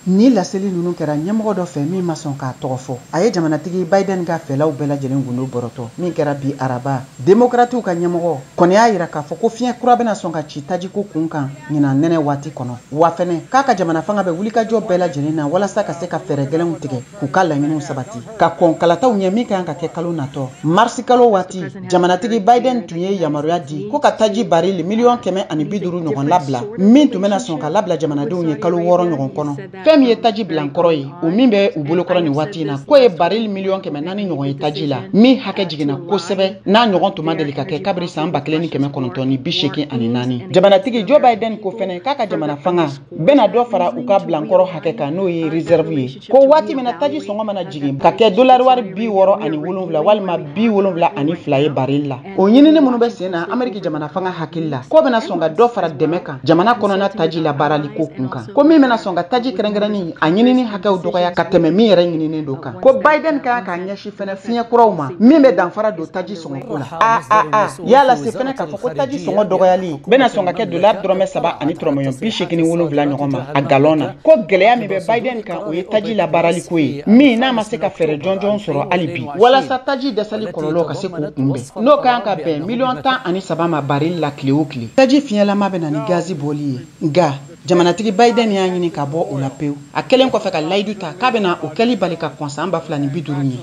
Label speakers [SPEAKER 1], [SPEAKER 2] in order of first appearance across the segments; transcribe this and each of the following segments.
[SPEAKER 1] Ni laseli ninnu kɛra ɲɛmɔgɔ dɔ fɛ min ma sɔn k'a tɔgɔ fɔ. A ye jamanatigi Biden ka fɛlaw bɛɛ lajɛlen gundo bɔrɔtɔ min kɛra bi araba. Demokratiw ka ɲɛmɔgɔ kɔni y'a yira k'a fɔ ko fiɲɛ kura bɛna sɔn ka ci tajiko kun kan ɲinan nɛnɛ waati kɔnɔ. Wa fɛnɛ k'a ka jamana fanga bɛ wulikajɔ bɛɛ lajɛlen na walasa ka se ka fɛɛrɛ gɛlɛnw tigɛ k'u ka laɲiniw sabati ka kɔn kalataw ɲɛ min kan ka kɛ kalo natɔ marisi kalo waati. Jamanatigi Biden tun ye yamaruya di ko ka taji barili 150 miliyɔn ɲɔgɔn labila, min tun bɛna sɔn ka labila jamanadenw ye kalo 6 ɲɔgɔn kɔnɔ. Fɛn min ye taji bilankɔrɔ ye, o min bɛ u bolokɔrɔ nin waati in na, k'o ye barili 400 miliyɔn ɲɔgɔn ye taji la, min hakɛ jiginna kosɛbɛ, n'a ɲɔgɔn tun ma deli ka kɛ kabiri san 1984. Jamanatigi Joe Biden ko fɛnɛ k'a ka jamana fanga bɛna dɔ fara u ka bilankɔrɔ hakɛ kan, n'o ye réserve ye, ko waati min na taji sɔngɔ mana jigin ka kɛ dolari wari 67 walima 72 ye baril la. O ɲinini minnu bɛ sen na Ameriki jamana fanga hakili la, k'o bɛna sɔn ka dɔ fara dɛmɛ kan jamana kɔnɔna taji la baarali ko kun kan, ko min bɛna sɔn ka taji kɛrɛnkɛrɛnnin a ɲinini hakɛw dɔgɔya ka tɛmɛ min yɛrɛ ɲininen don kan. Ko Biden ka kan k'a ɲɛsin fɛnɛ fiɲɛ kuraw ma min bɛ danfara don taji sɔngɔko la. A y'a lase fɛnɛ k'a fɔ ko taji sɔngɔ dɔgɔyali bɛna sɔn ka kɛ dolari 3.87 ɲɔgɔn ma a galɔn na. Ko gɛlɛya min bɛ Biden kan, o ye taji labaarali ko ye, min n'a ma se ka fɛɛrɛ jɔnjɔn sɔrɔ hali bi walasa taji dɛsɛli kɔlɔlɔ ka se k'o kunbɛn, n'o ka kan ka bɛn 13 miliyɔn ma baril la tile o tile. Taji fiɲɛlama bɛ na ni gazi bɔli ye, nka jamanatigi Biden y'a ɲini ka bɔ o la pewu, a kɛlen kɔfɛ ka layidu ta k'a bɛna o kɛli bali ka kɔn san 2050 ɲɛ.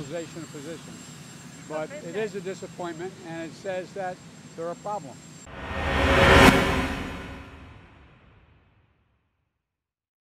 [SPEAKER 2] But it is a disappointment, and it says that there are problems.